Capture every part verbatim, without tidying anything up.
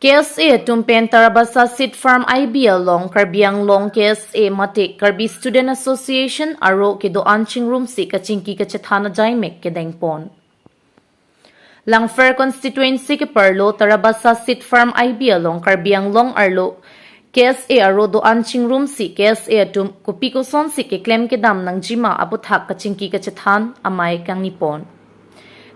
K S A atum pen Tarabasa Seed Farm I B along Karbi Anglong K S A mate Karbi Student Association aro kedo-an chingrumsi kachingki kachethan ajaimek kedengpon. Langpher constituency keparlo Tarabasa Seed Farm I B along Karbi Anglong arlo K S A aro do-an chingrumsi K S A atum kopi kosonsi keklem kedam nangjima aputhak kachingki kachethan amei kangnipon.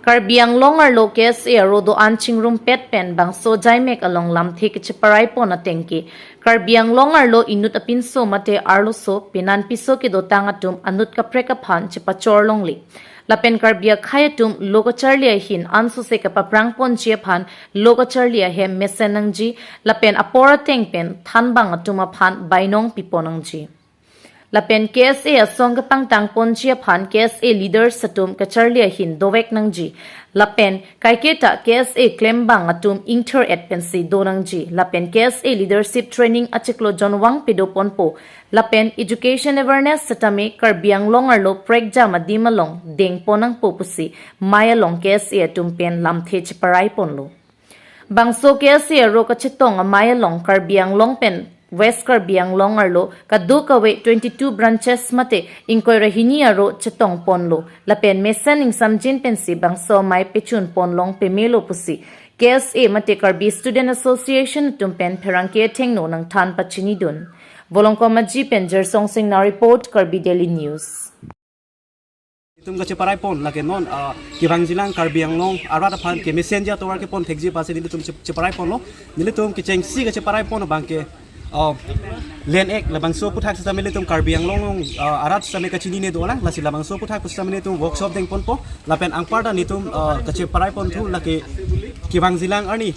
Karbi Anglong arlo K S A aro do-an chingrumpet pen bangso ajaimek along lamthe kacheparaipon atengke Karbi Anglong arlo inut apinso mate arloso penan piso kedotang atum anut kaprek aphan chepachor longle. Lapen Karbi akhei atum lo kacharli ahin ansose kapaprangponji aphan lo kacharli ahem mesen nangji lapen apor ateng pen thanbang atum aphan bainong pipon nangji. Lapen K S A asong kepangtangponji aphan K S A leaders atum kacharli ahin dovek nangji. Lapen kaiketa K S A klembang atum ingthir-et pensi do nangji. Lapen K S A leadership training achiklo jonvang pedoponpo. Lapen education awareness setame Karbi Anglong arlo prekjam adim along dengpon nangpo pusi mei along K S A atum pen lamthe cheparaiponlo. Bangso K S A aro kachetong amei along Karbi Anglong pen West Karbi Anglong arlo kadokave twenty-two branches mate ingkoi ra hini aro chetongponlo. Lapen mesen ingsamjin pensi bangso amei pechunpon long pemelo pusi K S A mate Karbi Student Association atum pen pherangke athengno nangthan pachinidun. Volongkom Aji pen Jersong Singnar report, Karbi Daily News. Itum kacheparaipon lake non, ah, kevangjilang Karbi Anglong arat aphan kemesen ji atovar kepon thekji aphansi nelitum che-, cheparaiponlo. Nelitum kechengsi kacheparaipon abangke, ah, Land Act labangso aputhak setame nelitum Karbi Anglong, ah, arat setame kachinine dolang, lasi labangso aputhak setame nelitum workshop dengponpo. Lapen anparta nelitum, ah, kacheparaiponthu lake kevangjilang arni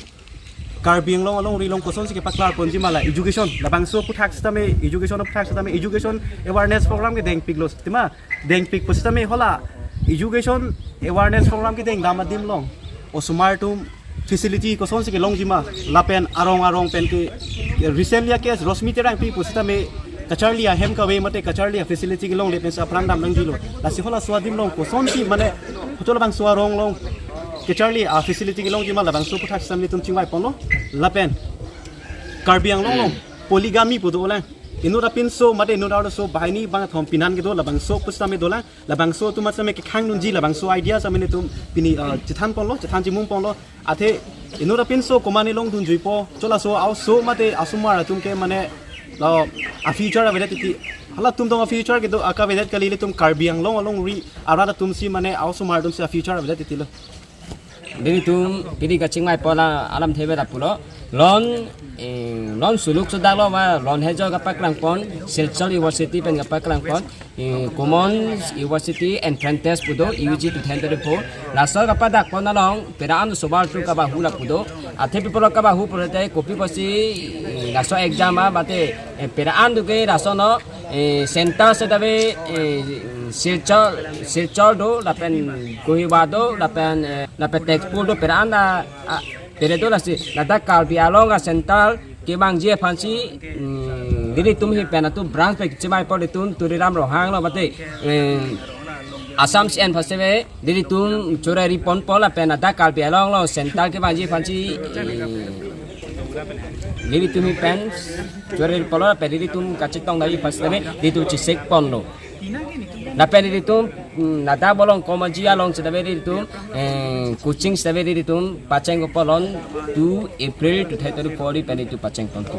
Karbi Anglong alongri along kosonsi kepaklarponji ma la education, labangso aputhak setame education aputhak setame education awareness program ke dengpiklo tema, dengpik pusitame hala education awareness program kedengdam adim along osomar atum facility kosonsi kelongji ma, lapen arong arong pen ke recently a case Rosmi Terangpi pusitame kacharli ahem kave mate kacharli afacility kelongle pensi aphrang dam nangjilo. Lasi halaso adim along kosonsi mane hotel labangso arong along kacharli afacility kelongji ma labangso aputhak setame nelitum chingvaiponlo. Lapen Karbi Anglong along polygamy pu dolang. Inut apinso mate inut arloso banghini bangkethom penan kedo labangso pusitame dolang. Labangso atum setame kekhangdunji labangso idea setame nelitum pini, ah, chethanponlo, chethan chimumponlo. Athe inut apinso komatne longdunjuipo, cholaso a-oso mate asomar atum ke mane, ah, a-future avedet titi. Halatum tong a-future kedo akavedet kali, ilitum Karbi Anglong alongri arat atumsi mane a-osomar atumsi a-future avedet titilo. Nelitum pini kachingvaipo la alamthe ave lapulo. Lon, eh, lon suluk sudaklo ma lon hejor kapaklangpon, Silchar University pen kapaklangpon, eh, Common University Entrance Test pu do, U G two thousand twenty-four. Laso kapadakpon along pera-an osomar atum kabahu lapu do. Athe pi apotlo kabahu pulote kopi pusi, eh, laso exam a mate, eh, pera-an do ke laso no, eh, center setame, eh, Silchar, Silchar do, lapen Kohima do, lapen, eh, lapen Tezpur do, pera-an a, a, pere do lasi, ladak Karbi Anglong a-center kevangji aphansi, mm, nelitum hi pen atum branch pen chingvaipo, nelitum Tuliram Ronghang lo mate, eh, Assam C N aphansi ave, nelitum chorariponpo lapen ladak Karbi Anglong along center kevangji aphansi, eh, nelitum hi pen chorariponlo lapen nelitum kachetongdamji aphansi ave, nelitum chesekponlo. Lapen nelitum, mm, ladak Volongkom Aji along setame nelitum, eh, coaching setame nelitum pachengpo lon two April two thousand twenty-four pen nelitum pachengponpo.